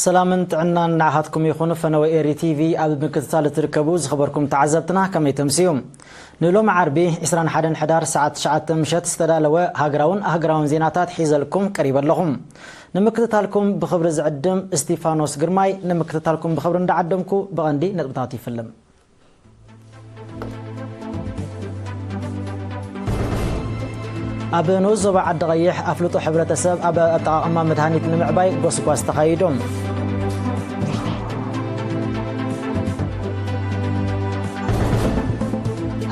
ሰላምን ጥዕናን ንዓኻትኩም ይኹን። ፈነወ ኤሪ ቲቪ ኣብ ምክትታል እትርከቡ ዝኸበርኩም ተዓዘብትና ከመይ ተምስዩ? ንሎሚ ዓርቢ ዕስራን ሓደን ሕዳር ሰዓት ትሽዓተ ምሸት ዝተዳለወ ሃገራውን ኣህጉራውን ዜናታት ሒዘልኩም ቀሪበ ኣለኹም። ንምክትታልኩም ብኽብሪ ዝዕድም እስቲፋኖስ ግርማይ፣ ንምክትታልኩም ብኽብሪ እንዳዓደምኩ ብቐንዲ ነጥብታት ይፍልም። ኣብ ንኡስ ዞባ ዓዲ ቀይሕ ኣፍልጦ ሕብረተሰብ ኣብ ኣጠቓቕማ መድሃኒት ንምዕባይ ጎስጓስ ተኻይዱ።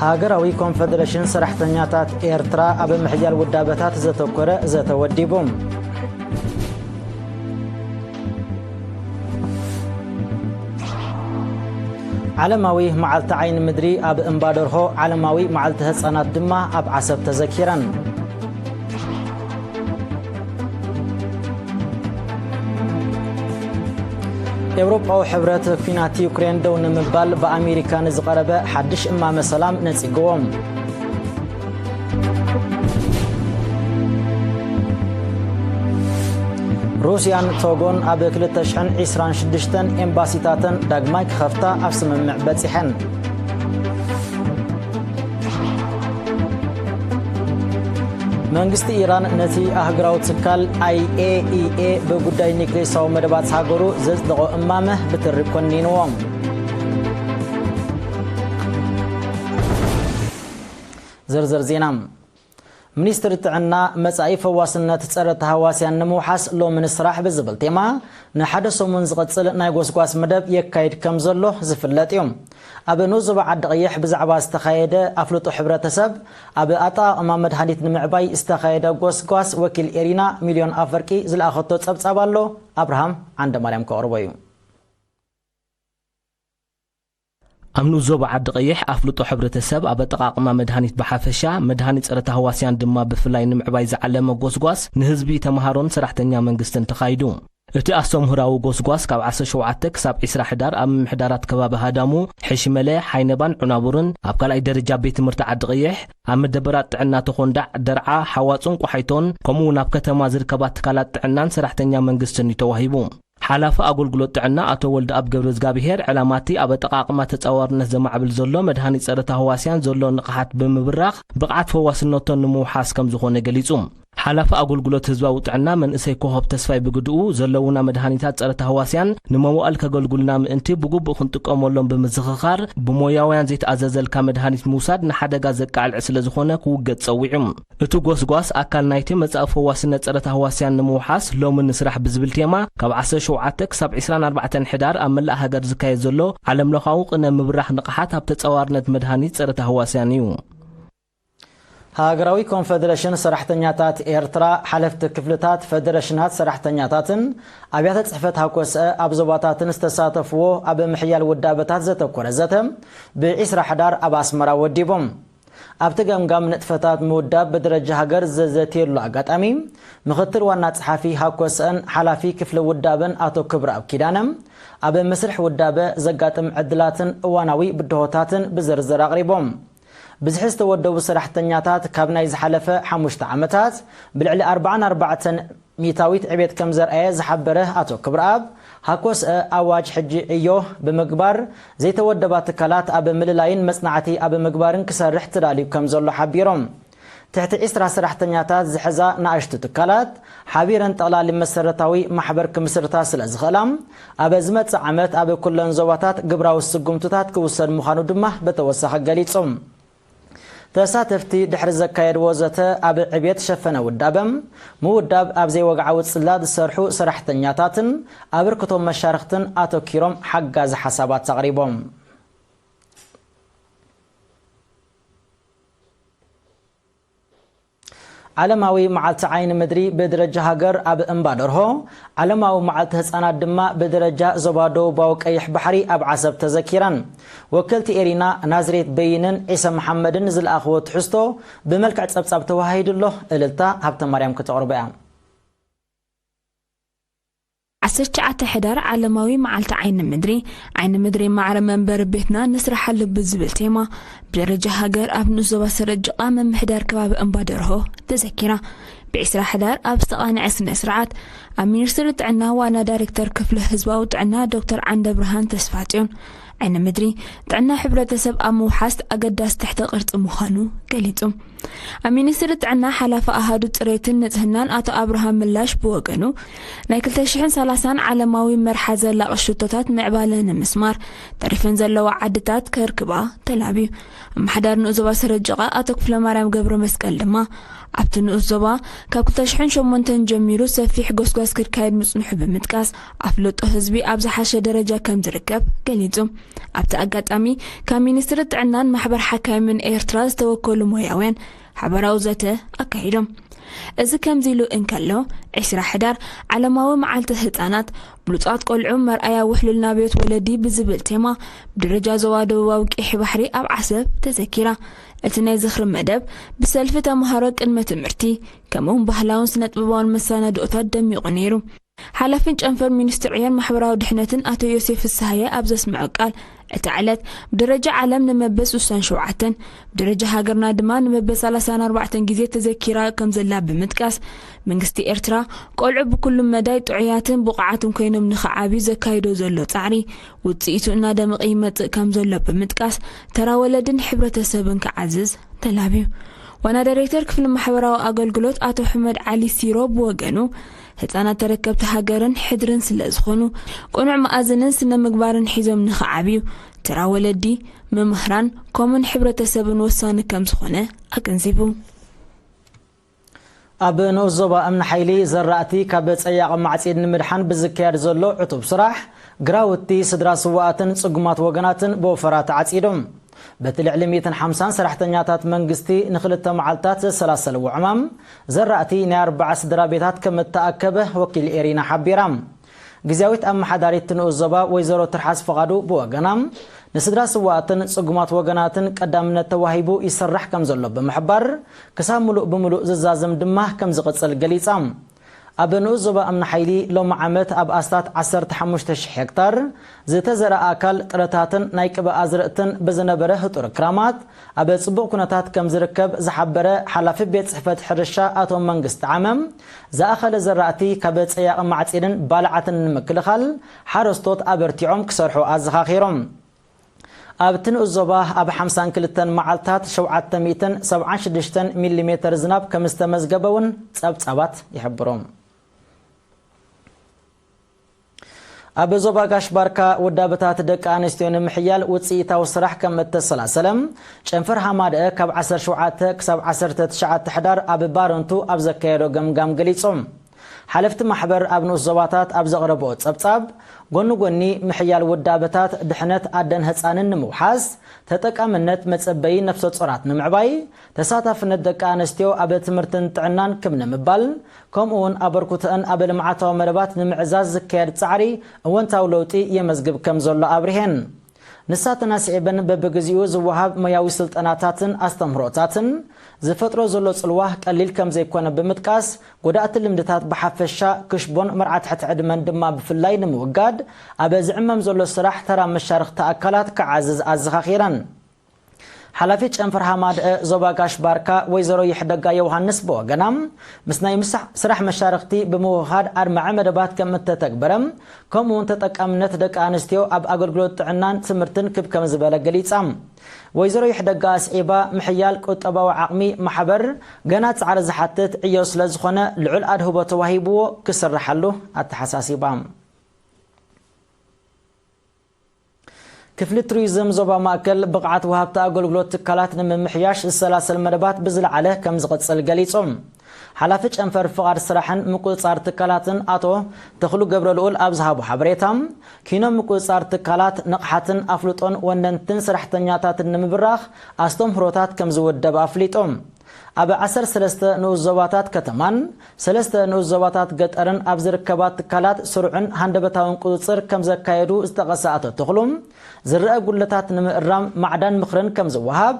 ሃገራዊ ኮንፈደሬሽን ሰራሕተኛታት ኤርትራ ኣብ ምሕያል ውዳበታት ዘተኮረ ዘተ ወዲቡ። ዓለማዊ መዓልቲ ዓይኒ ምድሪ ኣብ እምባ ደርሆ፣ ዓለማዊ መዓልቲ ህጻናት ድማ ኣብ ዓሰብ ተዘኪረን። ኤውሮጳዊ ሕብረት ኲናት ዩክሬን ደው ንምባል ብኣሜሪካ ንዝቐረበ ሓድሽ እማመ ሰላም ነጺግዎ። ሩስያን ቶጎን ኣብ ክልተ ሽሕን ዕስራን ሽዱሽተን ኤምባሲታተን ዳግማይ ክኸፍታ ኣብ ስምምዕ በጺሐን። መንግስቲ ኢራን ነቲ ኣህጉራዊ ትካል ኣይ ኤ ኢ ኤ ብጉዳይ ኒክሌሳዊ መደባት ሃገሩ ዘጽደቖ እማመ ብትሪ ኮኒንዎ። ዝርዝር ዜና። ሚኒስትሪ ጥዕና መጻኢ ፈዋስነት ጸረ ተሃዋስያን ንምውሓስ ሎሚ ንስራሕ ብዝብል ቴማ ንሓደ ሰሙን ዝቕጽል ናይ ጎስጓስ መደብ የካይድ ከም ዘሎ ዝፍለጥ እዩ። ኣብ ንኡስ ዞባ ዓዲ ቀይሕ ብዛዕባ ዝተኻየደ ኣፍልጦ ሕብረተሰብ ኣብ ኣጠቓቕማ መድሃኒት ንምዕባይ ዝተኻየደ ጎስጓስ ወኪል ኤሪና ሚልዮን ኣፈርቂ ዝለኣኸቶ ጸብጻብ ኣሎ። ኣብርሃም ዓንደማርያም ከቕርቦ እዩ። ኣብ ንኡስ ዞባ ዓዲ ቀይሕ ኣፍልጦ ሕብረተሰብ ኣብ ኣጠቓቕማ መድሃኒት ብሓፈሻ፣ መድሃኒት ጸረ ተሃዋስያን ድማ ብፍላይ ንምዕባይ ዝዓለመ ጎስጓስ ንህዝቢ፣ ተምሃሮን ሰራሕተኛ መንግስትን ተኻይዱ። እቲ ኣስተምህራዊ ጎስጓስ ካብ ዓሰርተ ሸውዓተ ክሳብ ዕስራ ሕዳር ኣብ ምምሕዳራት ከባቢ ሃዳሙ፣ ሕሽመለ፣ ሓይነባን ዑናቡርን፣ ኣብ ካልኣይ ደረጃ ቤት ትምህርቲ ዓዲ ቀይሕ፣ ኣብ መደበራት ጥዕና ተኾንዳዕ፣ ደርዓ፣ ሓዋጹን ቆሓይቶን፣ ከምኡ እውን ኣብ ከተማ ዝርከባ ትካላት ጥዕናን ሰራሕተኛ መንግስትን እዩ ተዋሂቡ። ሓላፊ ኣገልግሎት ጥዕና ኣቶ ወልደኣብ ገብረዝጋብሄር፣ ዕላማ እቲ ኣብ ኣጠቓቕማ ተጻዋርነት ዘማዕብል ዘሎ መድሃኒት ጸረ ታህዋስያን ዘሎ ንቕሓት ብምብራኽ፣ ብቕዓት ፈዋስነቶም ንምውሓስ ከም ዝኾነ ገሊጹ። ሓላፊ ኣገልግሎት ህዝባዊ ጥዕና መንእሰይ ኮኸብ ተስፋይ ብግድኡ፣ ዘለውና መድሃኒታት ጸረ ታህዋስያን ንመዋእል ከገልግሉና ምእንቲ ብግቡእ ክንጥቀመሎም ብምዝኽኻር፣ ብሞያውያን ዘይተኣዘዘልካ መድሃኒት ምውሳድ ንሓደጋ ዘቃልዕ ስለ ዝኾነ ክውገድ ጸዊዑ። እቲ ጎስጓስ ኣካል ናይቲ መጻኢ ፈዋስነት ጸረ ታህዋስያን ንምውሓስ ሎሚ ንስራሕ ብዝብል ቴማ፣ ካብ ዓሰርተ ሸውዓተ ክሳብ ዕስራን ኣርባዕተን ሕዳር ኣብ መላእ ሃገር ዝካየድ ዘሎ ዓለምለኻዊ ቅነ ምብራኽ ንቕሓት ኣብ ተጻዋርነት መድሃኒት ጸረ ታህዋስያን እዩ። ሃገራዊ ኮንፈደሬሽን ሰራሕተኛታት ኤርትራ፣ ሓለፍቲ ክፍልታት፣ ፈደረሽናት ሰራሕተኛታትን ኣብያተ ጽሕፈት ሃኮስአ ኣብ ዞባታትን ዝተሳተፍዎ ኣብ ምሕያል ውዳበታት ዘተኮረ ዘተ ብዒስራ ሕዳር ኣብ ኣስመራ ወዲቦም። ኣብቲ ገምጋም ንጥፈታት ምውዳብ ብደረጃ ሃገር ዘዘትየሉ ኣጋጣሚ፣ ምኽትል ዋና ጸሓፊ ሃኮስአን ሓላፊ ክፍሊ ውዳበን ኣቶ ክብረኣብ ኪዳነ፣ ኣብ መስርሕ ውዳበ ዘጋጥም ዕድላትን እዋናዊ ብድሆታትን ብዝርዝር ኣቕሪቦም። ብዝሒ ዝተወደቡ ሰራሕተኛታት ካብ ናይ ዝሓለፈ ሓሙሽተ ዓመታት ብልዕሊ ኣርባዓን ኣርባዕተን ሚእታዊት ዕቤት ከም ዘርኣየ ዝሓበረ ኣቶ ክብረኣብ፣ ሃኮስአ ኣዋጅ ሕጂ ዕዮ ብምግባር ዘይተወደባ ትካላት ኣብ ምልላይን መጽናዕቲ ኣብ ምግባርን ክሰርሕ ተዳልዩ ከም ዘሎ ሓቢሮም። ትሕቲ ዒስራ ሰራሕተኛታት ዝሕዛ ንኣሽቱ ትካላት ሓቢረን ጠቕላሊ መሰረታዊ ማሕበር ክምስርታ ስለ ዝኽእላ፣ ኣብ ዝመጽእ ዓመት ኣብ ኩለን ዞባታት ግብራዊ ስጉምትታት ክውሰድ ምዃኑ ድማ ብተወሳኺ ገሊጾም። ተሳተፍቲ ድሕሪ ዘካየድዎ ዘተ፣ ኣብ ዕብየት ሸፈነ ውዳበ፣ ምውዳብ ኣብ ዘይወግዓዊ ጽላት ዝሰርሑ ሰራሕተኛታትን ኣበርክቶ መሻርኽትን ኣተኪሮም ሓጋዚ ሓሳባት ኣቕሪቦም። ዓለማዊ መዓልቲ ዓይኒ ምድሪ ብደረጃ ሃገር ኣብ እምባ ደርሆ፣ ዓለማዊ መዓልቲ ህጻናት ድማ ብደረጃ ዞባ ደቡባዊ ቀይሕ ባሕሪ ኣብ ዓሰብ ተዘኪረን። ወከልቲ ኤሪና ናዝሬት በይንን ዒሰ መሓመድን ዝለኣኽዎ ትሕዝቶ ብመልክዕ ጸብጻብ ተዋሂዱ ኣሎ። እልልታ ሃብተማርያም ከተቕርቦ እያ። ዓሰርተ ትሽዓተ ሕዳር ዓለማዊ መዓልቲ ዓይኒ ምድሪ፣ ዓይኒ ምድሪ ማዕረ መንበሪ ቤትና ንስርሓሉ ብዝብል ቴማ ብደረጃ ሃገር ኣብ ንኡስ ዞባ ሰረጅቓ ምምሕዳር ከባቢ እምባ ደርሆ ተዘኪራ። ብ20 ሕዳር ኣብ ዝተቓንዐ ስነ ስርዓት ኣብ ሚኒስትሪ ጥዕና ዋና ዳይሬክተር ክፍሊ ህዝባዊ ጥዕና ዶክተር ዓንደ ብርሃን ተስፋጽዮን፣ ዓይኒ ምድሪ ጥዕና ሕብረተሰብ ኣብ ምውሓስ ኣገዳሲ ትሕተ ቅርጺ ምዃኑ ገሊጹ። ኣብ ሚኒስትሪ ጥዕና ሓላፊ ኣሃዱ ጽሬትን ንጽህናን ኣቶ ኣብርሃም ምላሽ ብወገኑ፣ ናይ ክልተ ሽሕን ሰላሳን ዓለማዊ መርሓ ዘላቒ ሽቶታት ምዕባለ ንምስማር ተሪፈን ዘለዋ ዓድታት ከርክባ ተላብዩ። ኣመሓዳሪ ንኡስ ዞባ ሰረጀቓ ኣቶ ክፍለማርያም ገብረ መስቀል ድማ፣ ኣብቲ ንኡስ ዞባ ካብ ክልተ ሽሕን ሸሞንተን ጀሚሩ ሰፊሕ ጎስጓስ ክካየድ ምጽንሑ ብምጥቃስ፣ ኣፍልጦ ህዝቢ ኣብ ዝሓሸ ደረጃ ከም ዝርከብ ገሊጹ። ኣብቲ ኣጋጣሚ፣ ካብ ሚኒስትሪ ጥዕናን ማሕበር ሓካይምን ኤርትራ ዝተወከሉ ሞያውያን ሓበራዊ ዘተ ኣካይዶም። እዚ ከምዚ ኢሉ እንከሎ፣ ዒስራ ሕዳር ዓለማዊ መዓልቲ ህጻናት፣ ብሉጻት ቆልዑ መርኣያ ውሕሉል ናብዮት ወለዲ ብዝብል ቴማ፣ ብደረጃ ዞባ ደቡባዊ ቀይሕ ባሕሪ ኣብ ዓሰብ ተዘኪራ። እቲ ናይ ዝኽሪ መደብ ብሰልፊ ተምሃሮ ቅድመ ትምህርቲ፣ ከምኡውን ባህላውን ስነ-ጥበባውን መሰናድኦታት ደሚቑ ነይሩ። ሓላፊን ጨንፈር ሚኒስትሪ ዕዮን ማሕበራዊ ድሕነትን ኣቶ ዮሴፍ ፍስሃየ ኣብ ዘስምዖ ቃል፣ እታ ዕለት ብደረጃ ዓለም ንመበል ስሳን ሸውዓተን፣ ብደረጃ ሃገርና ድማ ንመበል ሰላሳን ኣርባዕተን ግዜ ተዘኪራ ከም ዘላ ብምጥቃስ፣ መንግስቲ ኤርትራ ቆልዑ ብኩሉ መዳይ ጥዑያትን ብቑዓትን ኮይኖም ንኽዓብዩ ዘካይዶ ዘሎ ጻዕሪ ውጽኢቱ እናደመቐ ይመጽእ ከም ዘሎ ብምጥቃስ፣ ተራ ወለድን ሕብረተሰብን ክዓዝዝ ተላብዩ። ዋና ዳይሬክተር ክፍሊ ማሕበራዊ ኣገልግሎት ኣቶ ሕመድ ዓሊ ሲሮ ብወገኑ፣ ህጻናት ተረከብቲ ሃገርን ሕድርን ስለ ዝኾኑ፣ ቅኑዕ መኣዝንን ስነ ምግባርን ሒዞም ንኽዓብዩ፣ ተራ ወለዲ፣ መምህራን፣ ከምኡን ሕብረተሰብን ወሳኒ ከም ዝኾነ ኣገንዚቡ። ኣብ ንኡስ ዞባ እምኒ ሓይሊ ዘራእቲ ካብ ጸያቒ ማዕጺድ ንምድሓን ብዝካየድ ዘሎ ዕቱብ ስራሕ፣ ግራውቲ ስድራ ስዋኣትን ጽጉማት ወገናትን ብወፈራ ተዓጺዶም። በቲ ልዕሊ ሚእትን ሓምሳን ሰራሕተኛታት መንግስቲ ንኽልተ መዓልታት ዘሰላሰልዎ ዕማም፣ ዘራእቲ ናይ ኣርባዓ ስድራ ቤታት ከም እተኣከበ ወኪል ኤሪና ሓቢራ። ግዝያዊት ኣመሓዳሪት ንኡስ ዞባ ወይዘሮ ትርሓስ ፍቓዱ ብወገና፣ ንስድራ ስዋኣትን ጽጉማት ወገናትን ቀዳምነት ተዋሂቡ ይሰራሕ ከም ዘሎ ብምሕባር፣ ክሳብ ምሉእ ብምሉእ ዝዛዘም ድማ ከም ዝቕጽል ገሊጻ። ኣብ ንኡስ ዞባ እምኒ ሓይሊ ሎሚ ዓመት ኣብ ኣስታት ዓሰርተ ሓሙሽተ ሽሕ ሄክታር ዝተዘርኣ ኣካል ጥረታትን ናይ ቅብኣ ኣዝርእትን ብዝነበረ ህጡር ክራማት ኣብ ጽቡቕ ኩነታት ከም ዝርከብ ዝሓበረ ሓላፊ ቤት ጽሕፈት ሕርሻ ኣቶ መንግስቲ ዓመ፣ ዝኣኸለ ዘራእቲ ካብ ጸያቒ ማዕጺድን ባልዓትን ንምክልኻል ሓረስቶት ኣበርቲዖም ክሰርሑ ኣዘኻኺሮም። ኣብቲ ንኡስ ዞባ ኣብ ሓምሳን ክልተን መዓልታት ሸውዓተ ሚእትን ሰብዓን ሽዱሽተን ሚሊ ሜተር ዝናብ ከም ዝተመዝገበ እውን ጸብጻባት ይሕብሩ። ኣብ ዞባ ጋሽ ባርካ ውዳበታት ደቂ ኣንስትዮ ንምሕያል ውጽኢታዊ ስራሕ ከም እተሰላሰለ ጨንፈር ሃማደአ ካብ ዓሰርተ ሸውዓተ ክሳብ ዓሰርተ ትሽዓተ ሕዳር ኣብ ባረንቱ ኣብ ዘካየዶ ገምጋም ገሊጹ። ሓለፍቲ ማሕበር ኣብ ንኡስ ዞባታት ኣብ ዘቕረብኦ ጸብጻብ፣ ጎኒ ጎኒ ምሕያል ውዳበታት ድሕነት ኣደን ህጻንን ንምውሓስ፣ ተጠቃምነት መጸበዪ ነፍሰ ጾራት ንምዕባይ፣ ተሳታፍነት ደቂ ኣንስትዮ ኣብ ትምህርትን ጥዕናን ክብ ንምባል፣ ከምኡውን ኣበርኩተአን ኣብ ልምዓታዊ መደባት ንምዕዛዝ ዝካየድ ጻዕሪ እወንታዊ ለውጢ የመዝግብ ከም ዘሎ ኣብሪሄን። ንሳተን ኣስዒበን፣ በብግዚኡ ዝወሃብ ሞያዊ ስልጠናታትን ኣስተምህሮታትን ዝፈጥሮ ዘሎ ጽልዋ ቀሊል ከም ዘይኮነ ብምጥቃስ፣ ጎዳእቲ ልምድታት ብሓፈሻ ክሽቦን መርዓ ትሕቲ ዕድመን ድማ ብፍላይ ንምውጋድ ኣብ ዝዕመም ዘሎ ስራሕ ተራ መሻርኽቲ ኣካላት ክዓዝዝ ኣዘኻኺረን። ሓላፊት ጨንፈር ሃማደአ ዞባ ጋሽ ባርካ ወይዘሮ ይሕደጋ ዮሃንስ ብወገና፣ ምስ ናይ ምሳሕ ስራሕ መሻርኽቲ ብምውህሃድ ኣድማዒ መደባት ከም እተተግበረ፣ ከምኡ እውን ተጠቃምነት ደቂ ኣንስትዮ ኣብ ኣገልግሎት ጥዕናን ትምህርትን ክብ ከም ዝበለ ገሊጻ። ወይዘሮ ይሕደጋ ኣስዒባ፣ ምሕያል ቁጠባዊ ዓቕሚ ማሕበር ገና ጻዕሪ ዝሓትት ዕዮ ስለ ዝኾነ፣ ልዑል ኣድህቦ ተዋሂብዎ ክስርሓሉ ኣተሓሳሲባ። ክፍሊ ቱሪዝም ዞባ ማእከል፣ ብቕዓት ወሃብቲ ኣገልግሎት ትካላት ንምምሕያሽ ዝሰላሰል መደባት ብዝለዓለ ከም ዝቕጽል ገሊጹ። ሓላፊ ጨንፈር ፍቓድ ስራሕን ምቁጽጻር ትካላትን ኣቶ ተኽሉ ገብረልኡል ኣብ ዝሃቦ ሓበሬታ፣ ኪኖ ምቁጽጻር ትካላት ንቕሓትን ኣፍልጦን ወነንትን ሰራሕተኛታትን ንምብራኽ ኣስተምህሮታት ከም ዝውደብ ኣፍሊጡ። ኣብ ዓሰርተ ሰለስተ ንኡስ ዞባታት ከተማን ሰለስተ ንኡስ ዞባታት ገጠርን ኣብ ዝርከባ ትካላት ስሩዕን ሃንደበታውን ቁጽጽር ከም ዘካየዱ ዝጠቐሰ ኣቶ ተኽሉ፣ ዝረኣ ጉድለታት ንምእራም ማዕዳን ምኽርን ከም ዝወሃብ፣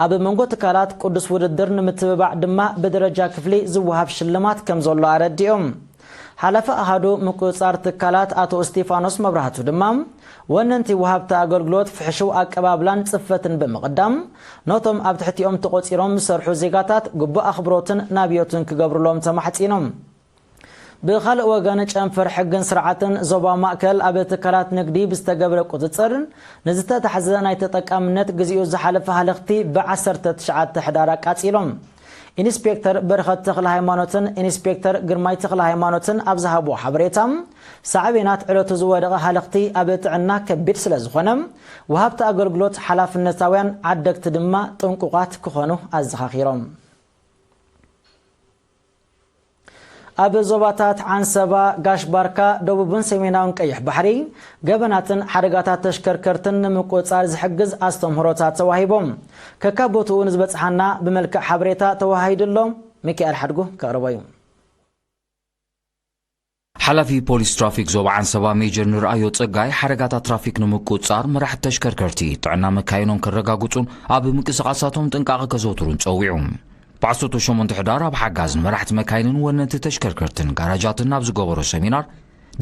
ኣብ መንጎ ትካላት ቅዱስ ውድድር ንምትብባዕ ድማ ብደረጃ ክፍሊ ዝወሃብ ሽልማት ከም ዘሎ ኣረዲኦም። ሓላፊ ኣሃዱ ምቁጽጻር ትካላት ኣቶ እስቲፋኖስ መብራህቱ ድማ፣ ወነንቲ ወሃብቲ ኣገልግሎት ፍሕሽው ኣቀባብላን ጽፈትን ብምቕዳም፣ ነቶም ኣብ ትሕቲኦም ተቖጺሮም ዝሰርሑ ዜጋታት ግቡእ ኣኽብሮትን ናብዮትን ክገብሩሎም ተማሕጺኖም። ብኻልእ ወገን፣ ጨንፈር ሕግን ስርዓትን ዞባ ማእከል ኣብ ትካላት ንግዲ ብዝተገብረ ቁጽጽር ንዝተታሕዘ ናይ ተጠቃምነት ግዜኡ ዝሓለፈ ሃለኽቲ ብ ዓሰርተ ትሽዓተ ሕዳር ኣቃጺሎም። ኢንስፔክተር በረኸት ተኽለ ሃይማኖትን ኢንስፔክተር ግርማይ ተኽለ ሃይማኖትን ኣብ ዝሃብዎ ሓበሬታ፣ ሳዕቤናት ዕለቱ ዝወደቐ ሃለኽቲ ኣብ ጥዕና ከቢድ ስለ ዝኾነ፣ ወሃብቲ ኣገልግሎት ሓላፍነታውያን፣ ዓደግቲ ድማ ጥንቁቓት ክኾኑ ኣዘኻኺሮም። ኣብ ዞባታት ዓንሰባ፣ ጋሽ ባርካ፣ ደቡብን ሰሜናውን ቀይሕ ባሕሪ፣ ገበናትን ሓደጋታት ተሽከርከርትን ንምቁጽጻር ዝሕግዝ ኣስተምህሮታት ተዋሂቦም። ከካብ ቦትኡ ንዝበጽሓና ብመልክዕ ሓበሬታ ተዋሂዱ ኣሎ። ሚካኤል ሓድጉ ከቕርቦ እዩ። ሓላፊ ፖሊስ ትራፊክ ዞባ ዓንሰባ ሜጀር ንርኣዮ ጸጋይ፣ ሓደጋታት ትራፊክ ንምቁጽጻር መራሕቲ ተሽከርከርቲ ጥዕና መካይኖም ከረጋግጹን ኣብ ምንቅስቓሳቶም ጥንቃቐ ከዘውትሩን ጸዊዑ። ብዓሰርተ ሸሞንተ ሕዳር ኣብ ሓጋዝ ንመራሕቲ መካይንን ወነንቲ ተሽከርከርትን ጋራጃትን ኣብ ዝገበሮ ሰሚናር፣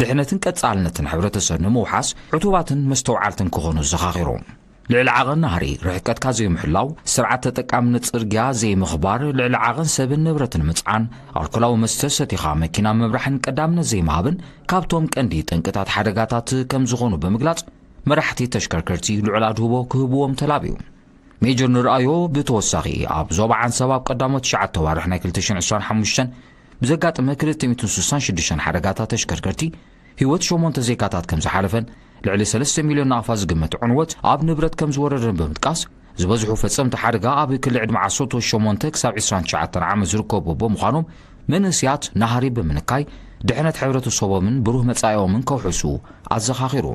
ድሕነትን ቀጻልነትን ሕብረተሰብ ንምውሓስ ዕቱባትን መስተውዓልትን ክኾኑ ዘኻኺሩ። ልዕሊ ዓቐን ናህሪ፣ ርሕቀትካ ዘይምሕላው፣ ስርዓት ተጠቃምነት ጽርግያ ዘይምኽባር፣ ልዕሊ ዓቐን ሰብን ንብረትን ምጽዓን፣ ኣልኮላዊ መስተ ሰቲኻ መኪና ምምራሕን ቀዳምነት ዘይምሃብን ካብቶም ቀንዲ ጠንቅታት ሓደጋታት ከም ዝኾኑ ብምግላጽ፣ መራሕቲ ተሽከርከርቲ ልዑል ኣድህቦ ክህብዎም ተላብዩ። ሜጀር ንርኣዮ ብተወሳኺ፣ ኣብ ዞባ ዓንሰባ ኣብ ቀዳሞት ትሽዓተ ኣዋርሕ ናይ ክልተ ሽሕን ዕስራን ሓሙሽተን ብዘጋጠመ ክልተ ሚእትን ስሳን ሽዱሽተን ሓደጋታት ተሽከርከርቲ ህይወት ሸሞንተ ዜጋታት ከም ዝሓለፈን ልዕሊ ሰለስተ ሚልዮን ናቕፋ ዝግመት ዕንወት ኣብ ንብረት ከም ዝወረደን ብምጥቃስ፣ ዝበዝሑ ፈጸምቲ ሓደጋ ኣብ ክሊ ዕድመ ዓሰርተ ሸሞንተ ክሳብ ዕስራን ትሽዓተን ዓመት ዝርከቡ ብምዃኖም፣ መንእስያት ናህሪ ብምንካይ ድሕነት ሕብረተሰቦምን ብሩህ መጻኢኦምን ከውሕሱ ኣዘኻኺሩ።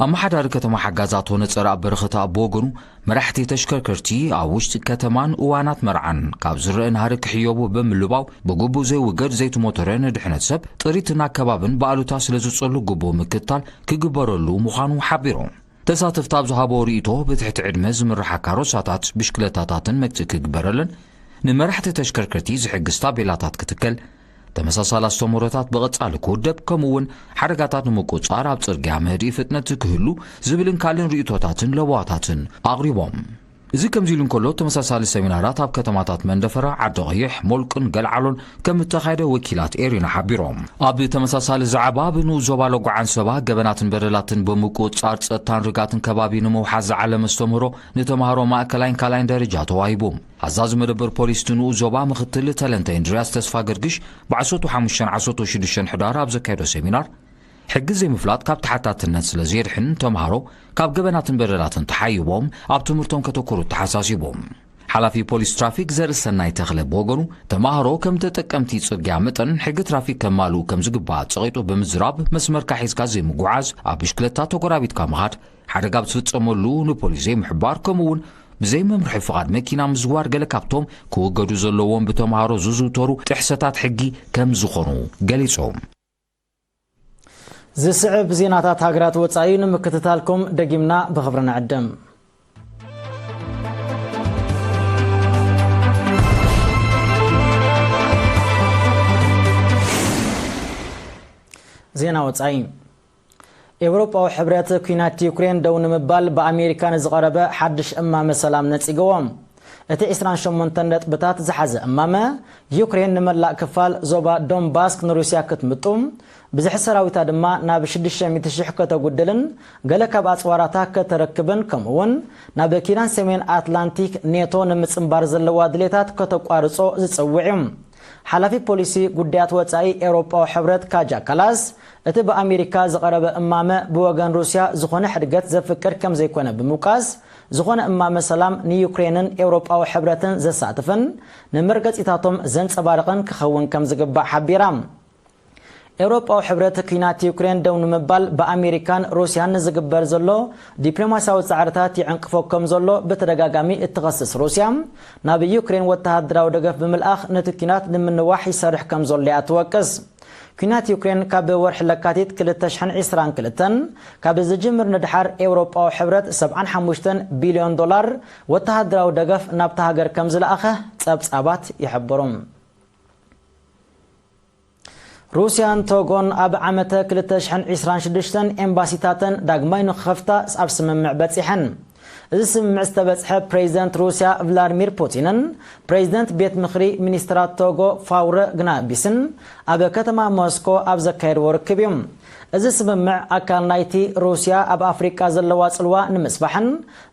ኣመሓዳሪ ከተማ ሓጋዝ ኣቶ ነጸረኣብ በረኸት ኣብ ብወገኑ፣ መራሕቲ ተሽከርከርቲ ኣብ ውሽጢ ከተማን እዋናት መርዓን ካብ ዝረአ ናህሪ ክሕየቡ ብምልባው፣ ብግቡእ ዘይውገድ ዘይቲ ሞተረ ንድሕነት ሰብ፣ ጥሪትን ኣከባብን ብኣሉታ ስለ ዝጸሉ ግቡእ ምክትታል ክግበረሉ ምዃኑ ሓቢሩ። ተሳተፍቲ ኣብ ዝሃቦ ርእይቶ፣ ብትሕቲ ዕድመ ዝምርሓ ካሮሳታት፣ ብሽክለታታትን መግትኢ ክግበረለን፣ ንመራሕቲ ተሽከርከርቲ ዝሕግዝ ታቤላታት ክትከል፣ ተመሳሳሊ ኣስተምህሮታት ብቐጻሊ ክውደብ፣ ከምኡ እውን ሓደጋታት ንምቁጽጻር ኣብ ጽርግያ መህድኢ ፍጥነት ክህሉ ዝብልን ካልእን ርእይቶታትን ለበዋታትን ኣቕሪቦም። እዚ ከምዚ ኢሉ እንከሎ፣ ተመሳሳሊ ሰሚናራት ኣብ ከተማታት መንደፈራ፣ ዓዲ ቐይሕ፣ ሞልቅን ገልዓሎን ከም እተኻየደ ወኪላት ኤሪና ሓቢሮም። ኣብ ተመሳሳሊ ዛዕባ፣ ኣብ ንኡስ ዞባ ሎጎ ዓንሰባ ገበናትን በደላትን ብምቁጽጻር ጸጥታን ርጋትን ከባቢ ንምውሓስ ዝዓለመ ኣስተምህሮ ንተምሃሮ ማእከላይን ካልኣይን ደረጃ ተዋሂቡ። ኣዛዚ መደበር ፖሊስ እቲ ንኡስ ዞባ ምክትል ተለንተ እንድርያስ ተስፋ ገርግሽ ብ ዓሰርተ ሓሙሽተን ዓሰርተ ሽዱሽተን ሕዳር ኣብ ዘካየዶ ሰሚናር፣ ሕጊ ዘይምፍላጥ ካብ ተሓታትነት ስለ ዘየድሕን፣ ተምሃሮ ካብ ገበናትን በደላትን ተሓይቦም ኣብ ትምህርቶም ከተኩሩ ተሓሳሲቡ። ሓላፊ ፖሊስ ትራፊክ ዘርእሰናይ ተኽለ ብወገኑ፣ ተምሃሮ ከም ተጠቀምቲ ጽርግያ መጠን ሕጊ ትራፊክ ከማልኡ ከም ዝግባእ ጸቒጡ ብምዝራብ፣ መስመርካ ሒዝካ ዘይምጉዓዝ፣ ኣብ ብሽክለታ ተጎራቢትካ ምኻድ፣ ሓደጋ ኣብ ዝፍጸመሉ ንፖሊስ ዘይምሕባር፣ ከምኡ እውን ብዘይ መምርሒ ፍቓድ መኪና ምዝዋር ገለ ካብቶም ክውገዱ ዘለዎም ብተምሃሮ ዝዝውተሩ ጥሕሰታት ሕጊ ከም ዝኾኑ ገሊጹ። ዝስዕብ ዜናታት ሃገራት ወጻኢ ንምክትታልኩም ደጊምና ብኽብሪ ንዕድም። ዜና ወጻኢ። ኤውሮጳዊ ሕብረት፣ ኲናት ዩክሬን ደው ንምባል ብኣሜሪካ ንዝቐረበ ሓድሽ እማመ ሰላም ነጺግዎ። እቲ ዕስራን ሸሞንተን ነጥብታት ዝሓዘ እማመ፣ ዩክሬን ንመላእ ክፋል ዞባ ዶንባስክ ንሩስያ ክትምጡ፣ ብዝሒ ሰራዊታ ድማ ናብ ሽዱሽተ ሚእቲ ሽሕ ከተጉድልን ገለ ካብ ኣጽዋራታ ከተረክብን፣ ከምኡ'ውን ናብ ኪዳን ሰሜን ኣትላንቲክ ኔቶ ንምጽንባር ዘለዋ ድሌታት ከተቋርጾ ዝጽውዕ እዩ። ሓላፊ ፖሊሲ ጉዳያት ወጻኢ ኤውሮጳዊ ሕብረት ካጃ ካላስ፣ እቲ ብኣሜሪካ ዝቐረበ እማመ ብወገን ሩስያ ዝኾነ ሕድገት ዘፍቅድ ከም ዘይኮነ ብምውቃስ፣ ዝኾነ እማመ ሰላም ንዩክሬንን ኤውሮጳዊ ሕብረትን ዘሳትፍን ንመርገጺታቶም ዘንጸባርቕን ክኸውን ከም ዝግባእ ሓቢራ። ኤውሮጳዊ ሕብረት፣ ኲናት ዩክሬን ደው ንምባል ብኣሜሪካን ሩስያን ንዝግበር ዘሎ ዲፕሎማስያዊ ጻዕርታት ይዕንቅፎ ከም ዘሎ ብተደጋጋሚ እትኸስስ ሩስያ፣ ናብ ዩክሬን ወተሃደራዊ ደገፍ ብምልኣኽ ነቲ ኲናት ንምንዋሕ ይሰርሕ ከም ዘሎ እያ ትወቅስ። ኲናት ዩክሬን ካብ ወርሒ ለካቲት ክልተ ሽሕን ዕስራን ክልተን ካብ ዝጅምር ንድሓር፣ ኤውሮጳዊ ሕብረት ሰብዓን ሓሙሽተን ቢልዮን ዶላር ወተሃደራዊ ደገፍ ናብታ ሃገር ከም ዝለኣኸ ጸብጻባት ይሕብሩ። ሩስያን ቶጎን ኣብ ዓመተ ክልተ ሽሕን ዕስራን ሽዱሽተን ኤምባሲታተን ዳግማይ ንኽኸፍታ ኣብ ስምምዕ በጺሐን። እዚ ስምምዕ ዝተበጽሐ ፕሬዚደንት ሩስያ ቭላድሚር ፑቲንን ፕሬዚደንት ቤት ምኽሪ ሚኒስትራት ቶጎ ፋውረ ግናቢስን ኣብ ከተማ ሞስኮ ኣብ ዘካየድዎ ርክብ እዩ። እዚ ስምምዕ ኣካል ናይቲ ሩስያ ኣብ ኣፍሪቃ ዘለዋ ጽልዋ ንምስፋሕን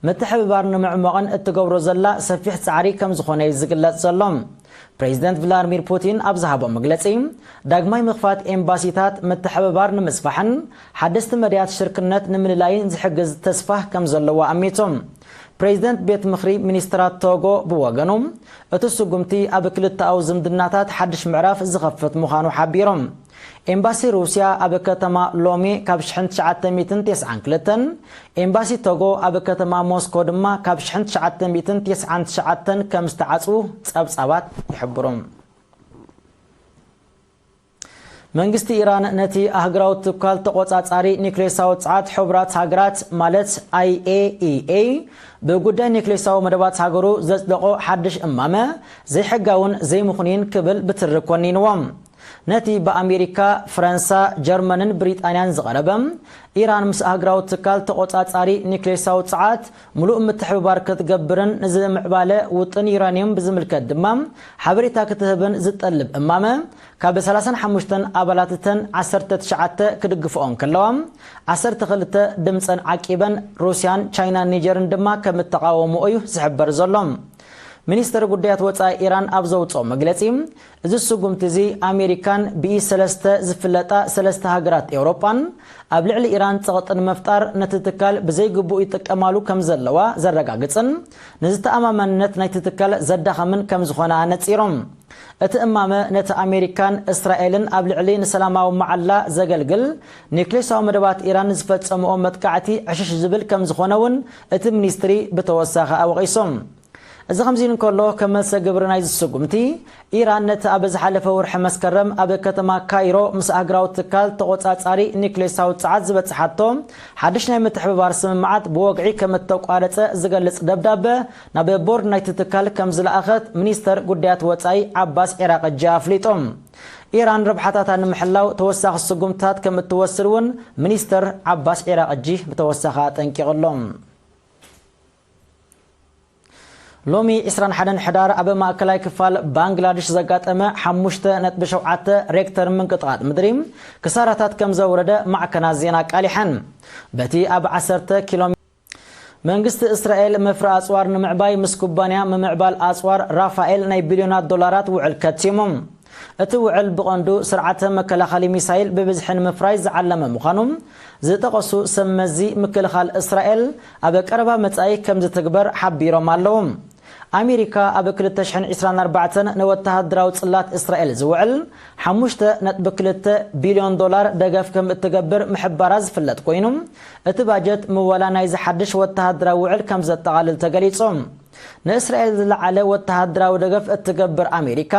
ምትሕብባር ንምዕማቕን እትገብሮ ዘላ ሰፊሕ ጻዕሪ ከም ዝኾነ እዩ ዝግለጽ ዘሎ። ፕሬዚደንት ቭላድሚር ፑቲን ኣብ ዝሃቦ መግለጺ፣ ዳግማይ ምኽፋት ኤምባሲታት ምትሕብባር ንምስፋሕን ሓደስቲ መዳያት ሽርክነት ንምልላይን ዝሕግዝ ተስፋ ከም ዘለዎ ኣሚቱ። ፕሬዚደንት ቤት ምኽሪ ሚኒስትራት ቶጎ ብወገኑ፣ እቲ ስጉምቲ ኣብ ክልተኣዊ ዝምድናታት ሓድሽ ምዕራፍ ዝኸፍት ምዃኑ ሓቢሮም። ኤምባሲ ሩስያ ኣብ ከተማ ሎሚ ካብ ሽሕን ትሽዓተ ሚእትን ተስዓን ክልተን፣ ኤምባሲ ቶጎ ኣብ ከተማ ሞስኮ ድማ ካብ ሽሕን ትሽዓተ ሚእትን ተስዓን ትሽዓተን ከም ዝተዓጽዉ ጸብጻባት ይሕብሩ። መንግስቲ ኢራን ነቲ ኣህጉራዊ ትካል ተቖጻጻሪ ኒክሌሳዊ ጸዓት ሕቡራት ሃገራት ማለት ኣይ ኤ ኢ ኤ ብጉዳይ ኒክሌሳዊ መደባት ሃገሩ ዘጽደቖ ሓድሽ እማመ ዘይሕጋውን ዘይምኽኑይን ክብል ብትሪ ኮኒንዎ። ነቲ ብኣሜሪካ፣ ፈረንሳ፣ ጀርመንን ብሪጣንያን ዝቐረበ ኢራን ምስ ኣህጉራዊ ትካል ተቖጻጻሪ ኒክሌሳዊ ጸዓት ምሉእ ምትሕብባር ክትገብርን ንዝምዕባለ ውጥን ዩራኒየም ብዝምልከት ድማ ሓበሬታ ክትህብን ዝጠልብ እማመ ካብ ሰላሳን ሓሙሽተን ኣባላት እተን ዓሰርተ ትሽዓተ ክድግፍኦ እንከለዋ ዓሰርተ ክልተ ድምፀን ዓቂበን ሩስያን ቻይናን ኒጀርን ድማ ከም እተቓወምኦ እዩ ዝሕበር ዘሎ። ሚኒስተር ጉዳያት ወጻኢ ኢራን ኣብ ዘውፅኦ መግለፂ፣ እዚ ስጉምቲ እዚ ኣሜሪካን ብኢ ሰለስተ ዝፍለጣ ሰለስተ ሃገራት ኤውሮጳን ኣብ ልዕሊ ኢራን ጸቕጢ ንምፍጣር ነቲ ትካል ብዘይግቡእ ይጥቀማሉ ከም ዘለዋ ዘረጋግጽን ንዝተኣማመንነት ናይቲ ትካል ዘዳኸምን ከም ዝኾነ ኣነጺሮም። እቲ እማመ ነቲ ኣሜሪካን እስራኤልን ኣብ ልዕሊ ንሰላማዊ መዓላ ዘገልግል ኒክሌሳዊ መደባት ኢራን ዝፈጸምኦ መጥቃዕቲ ዕሽሽ ዝብል ከም ዝኾነ እውን እቲ ሚኒስትሪ ብተወሳኺ ኣወቒሶም። እዚ ከምዚ ኢሉ እንከሎ፣ ከም መልሰ ግብሪ ናይዚ ስጉምቲ፣ ኢራን ነቲ ኣብ ዝሓለፈ ወርሒ መስከረም ኣብ ከተማ ካይሮ ምስ ኣህጉራዊ ትካል ተቖጻጻሪ ኒክሌሳዊ ጸዓት ዝበጽሓቶ ሓድሽ ናይ ምትሕብባር ስምምዓት ብወግዒ ከም እተቋረጸ ዝገልጽ ደብዳበ ናብ ቦርድ ናይቲ ትካል ከም ዝለኣኸት ሚኒስተር ጉዳያት ወጻኢ ዓባስ ዒራቅጂ ኣፍሊጡ። ኢራን ረብሓታታ ንምሕላው ተወሳኺ ስጉምትታት ከም እትወስድ እውን ሚኒስተር ዓባስ ዒራቅጂ ብተወሳኺ ኣጠንቂቑ ኣሎ። ሎሚ ዕስራን ሓደን ሕዳር ኣብ ማእከላይ ክፋል ባንግላድሽ ዘጋጠመ ሓሙሽተ ነጥቢ ሸውዓተ ሬክተር ምንቅጥቓጥ ምድሪ ክሳራታት ከም ዘውረደ ማዕከናት ዜና ኣቃሊሐን። በቲ ኣብ ዓሰርተ ኪሎ መንግስቲ እስራኤል መፍረ ኣጽዋር ንምዕባይ ምስ ኩባንያ ምምዕባል ኣጽዋር ራፋኤል ናይ ቢልዮናት ዶላራት ውዕል ከቲሙ። እቲ ውዕል ብቐንዱ ስርዓተ መከላኸሊ ሚሳይል ብብዝሒ ንምፍራይ ዝዓለመ ምዃኑ ዝጠቐሱ ሰብ መዚ ምክልኻል እስራኤል፣ ኣብ ቀረባ መጻኢ ከም ዝትግበር ሓቢሮም ኣለዉ። ኣሜሪካ ኣብ ክልተ ሽሕን ዕስራን ኣርባዕተን ንወተሃደራዊ ጽላት እስራኤል ዝውዕል ሓሙሽተ ነጥቢ ክልተ ቢልዮን ዶላር ደገፍ ከም እትገብር ምሕባራ ዝፍለጥ ኮይኑ፣ እቲ ባጀት ምወላ ናይዚ ሓድሽ ወተሃደራዊ ውዕል ከም ዘጠቓልል ተገሊጹ። ንእስራኤል ዝለዓለ ወተሃደራዊ ደገፍ እትገብር ኣሜሪካ፣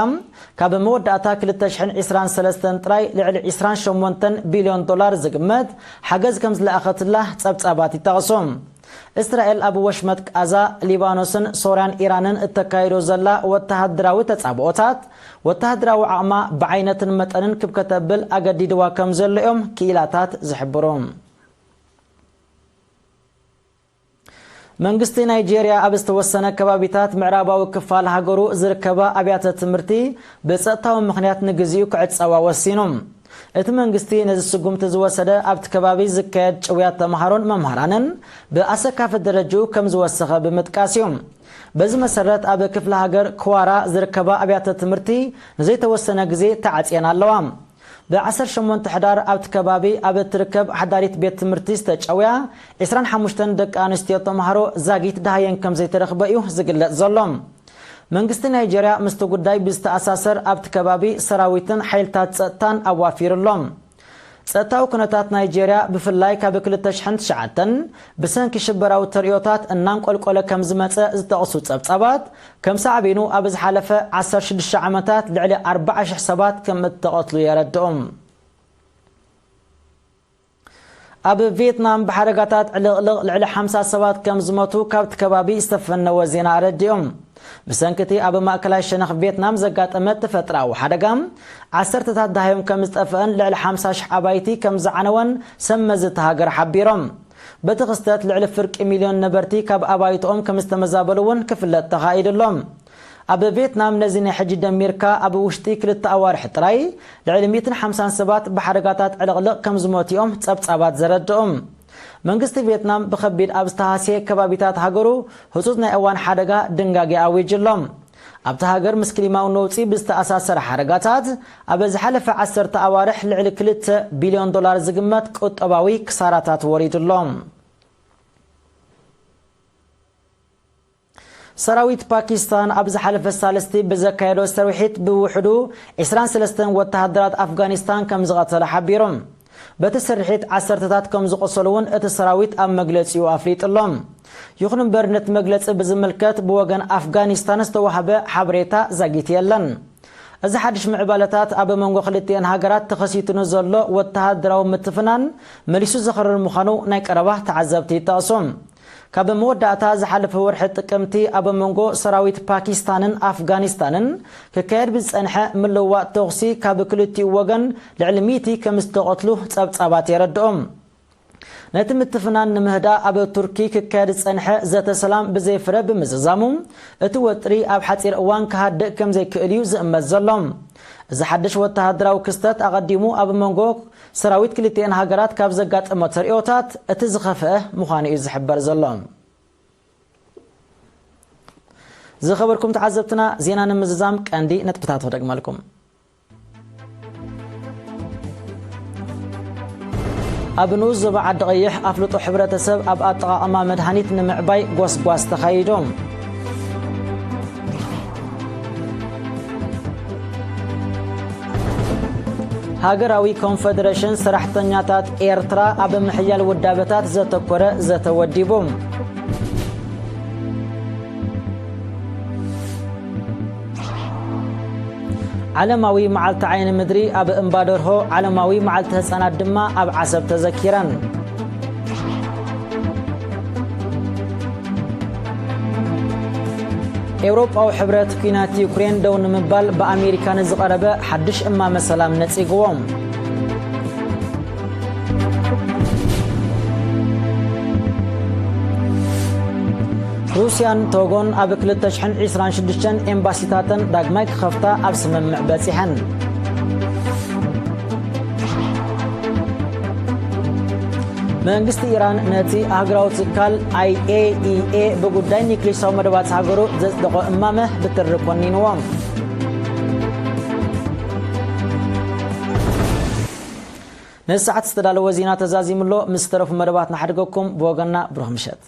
ካብ መወዳእታ ክልተ ሽሕን ዕስራን ሰለስተን ጥራይ ልዕሊ ዕስራን ሸሞንተን ቢልዮን ዶላር ዝግመት ሓገዝ ከም ዝለኣኸትላ ጸብጻባት ይጠቕሱ። እስራኤል ኣብ ወሽመጥ ቃዛ፣ ሊባኖስን ሶርያን ኢራንን እተካይዶ ዘላ ወተሃደራዊ ተጻብኦታት፣ ወተሃደራዊ ዓቕማ ብዓይነትን መጠንን ክብ ከተብል ኣገዲድዋ ከም ዘሎ እዮም ክኢላታት ዝሕብሩ። መንግስቲ ናይጄርያ ኣብ ዝተወሰነ ከባቢታት ምዕራባዊ ክፋል ሃገሩ ዝርከባ ኣብያተ ትምህርቲ ብጸጥታዊ ምኽንያት ንግዚኡ ክዕጸዋ ወሲኑ። እቲ መንግስቲ ነዚ ስጉምቲ ዝወሰደ ኣብቲ ከባቢ ዝካየድ ጭውያት ተምሃሮን መምህራንን ብኣሰካፊ ደረጅኡ ከም ዝወሰኸ ብምጥቃስ እዩ። በዚ መሰረት ኣብ ክፍለ ሃገር ክዋራ ዝርከባ ኣብያተ ትምህርቲ ንዘይተወሰነ ግዜ ተዓጽየን ኣለዋ። ብ ዓሰርተ ሸሞንተ ሕዳር ኣብቲ ከባቢ ኣብ እትርከብ ሓዳሪት ቤት ትምህርቲ ዝተጨውያ ዕስራን ሓሙሽተን ደቂ ኣንስትዮ ተምሃሮ ዛጊት ደሃየን ከም ዘይተረኽበ እዩ ዝግለጽ ዘሎ። መንግስቲ ናይጄርያ ምስቲ ጉዳይ ብዝተኣሳሰር ኣብቲ ከባቢ ሰራዊትን ሓይልታት ጸጥታን ኣዋፊሩ ኣሎ። ጸጥታዊ ኩነታት ናይጄርያ ብፍላይ ካብ ክልተ ሽሕን ትሽዓተን ብሰንኪ ሽበራዊ ተርእዮታት እናንቆልቆለ ከም ዝመጸ ዝጠቕሱ ጸብጻባት፣ ከም ሳዕቤኑ ኣብ ዝሓለፈ ዓሰርተ ሽዱሽተ ዓመታት ልዕሊ ኣርባዓ ሽሕ ሰባት ከም እተቐትሉ የረድኡ። ኣብ ቪየትናም ብሓደጋታት ዕልቕልቕ ልዕሊ ሓምሳ ሰባት ከም ዝሞቱ ካብቲ ከባቢ ዝተፈነወ ዜና ኣረዲኦም። ብሰንኪ እቲ ኣብ ማእከላይ ሸነኽ ቪየትናም ዘጋጠመ ተፈጥሮኣዊ ሓደጋ፣ ዓሰርተታት ደሃዮም ከም ዝጠፍአን ልዕሊ ሓምሳ ሽሕ ኣባይቲ ከም ዝዓነወን ሰብ መዚ እታ ሃገር ሓቢሮም። በቲ ክስተት ልዕሊ ፍርቂ ሚልዮን ነበርቲ ካብ ኣባይትኦም ከም ዝተመዛበሉ እውን ክፍለጥ ተኻኢዱ ኣሎ። ኣብ ቪየትናም ነዚ ናይ ሕጂ ደሚርካ ኣብ ውሽጢ ክልተ ኣዋርሕ ጥራይ ልዕሊ ሚእትን ሓምሳን ሰባት ብሓደጋታት ዕልቕልቕ ከም ዝሞቱ እዮም ጸብጻባት ዘረድኡ። መንግስቲ ቪየትናም ብኸቢድ ኣብ ዝተሃስየ ከባቢታት ሃገሩ ህጹጽ ናይ እዋን ሓደጋ ድንጋጌ ኣዊጁ ኣሎ። ኣብታ ሃገር ምስ ክሊማዊ ነውጺ ብዝተኣሳሰረ ሓደጋታት ኣብ ዝሓለፈ ዓሰርተ ኣዋርሕ ልዕሊ ክልተ ቢልዮን ዶላር ዝግመት ቁጠባዊ ክሳራታት ወሪዱ ኣሎ። ሰራዊት ፓኪስታን ኣብ ዝሓለፈ ሳልስቲ ብዘካየዶ ስርሒት ብውሕዱ ዕስራን ሰለስተን ወተሃደራት ኣፍጋኒስታን ከም ዝቐተለ ሓቢሩ። በቲ ስርሒት ዓሰርተታት ከም ዝቖሰሉ እውን እቲ ሰራዊት ኣብ መግለጺኡ ኣፍሊጡ ኣሎ። ይኹን እምበር ነቲ መግለጺ ብዝምልከት ብወገን ኣፍጋኒስታን ዝተዋህበ ሓበሬታ ዛጊት የለን። እዚ ሓድሽ ምዕባለታት ኣብ መንጎ ክልቲኤን ሃገራት ተኸሲቱ ንዘሎ ወተሃደራዊ ምትፍናን መሊሱ ዘኽርር ምዃኑ ናይ ቀረባ ተዓዘብቲ ይጠቕሱ። ካብ መወዳእታ ዝሓለፈ ወርሒ ጥቅምቲ ኣብ መንጎ ሰራዊት ፓኪስታንን ኣፍጋኒስታንን ክካየድ ብዝጸንሐ ምልውዋጥ ተኹሲ ካብ ክልቲኡ ወገን ልዕሊ ሚእቲ ከም ዝተቐትሉ ጸብጻባት የረድኡ። ነቲ ምትፍናን ንምህዳእ ኣብ ቱርኪ ክካየድ ዝጸንሐ ዘተ ሰላም ብዘይፍረ ብምዝዛሙ፣ እቲ ወጥሪ ኣብ ሓጺር እዋን ክሃድእ ከም ዘይክእል እዩ ዝእመት ዘሎ። እዚ ሓድሽ ወተሃደራዊ ክስተት ኣቐዲሙ ኣብ መንጎ ሰራዊት ክልቲኤን ሃገራት ካብ ዘጋጠመ ተርእዮታት እቲ ዝኸፍአ ምዃኑ እዩ ዝሕበር ዘሎ። ዝኸበርኩም ተዓዘብትና፣ ዜና ንምዝዛም ቀንዲ ነጥብታት ክደግመልኩም። ኣብ ንኡስ ዞባ ዓዲ ቀይሕ ኣፍልጦ ሕብረተሰብ ኣብ ኣጠቓቕማ መድሃኒት ንምዕባይ ጎስጓስ ተኻይዱ። ሃገራዊ ኮንፈደሬሽን ሰራሕተኛታት ኤርትራ ኣብ ምሕያል ውዳበታት ዘተኮረ ዘተ ወዲቡ። ዓለማዊ መዓልቲ ዓይኒ ምድሪ ኣብ እምባ ደርሆ፣ ዓለማዊ መዓልቲ ህጻናት ድማ ኣብ ዓሰብ ተዘኪረን። ኤውሮጳዊ ሕብረት ኲናት ዩክሬን ደው ንምባል ብኣሜሪካ ንዝቐረበ ሓድሽ እማመ ሰላም ነጺግዎ። ሩስያን ቶጎን ኣብ ክልተ ሽሕን ዕስራን ሽዱሽተን ኤምባሲታተን ዳግማይ ክኸፍታ ኣብ ስምምዕ በጺሐን። መንግስቲ ኢራን ነቲ ኣህጉራዊ ትካል ኣይ ኤ ኢ ኤ ብጉዳይ ኒክሌሳዊ መደባት ሃገሩ ዘጽደቖ እማመ ብትሪ ኮኒንዎ። ነዚ ሰዓት ዝተዳለወ ዜና ተዛዚሙ ኣሎ። ምስ ዝተረፉ መደባት ንሓድገኩም። ብወገንና ብሩኽ ምሸት።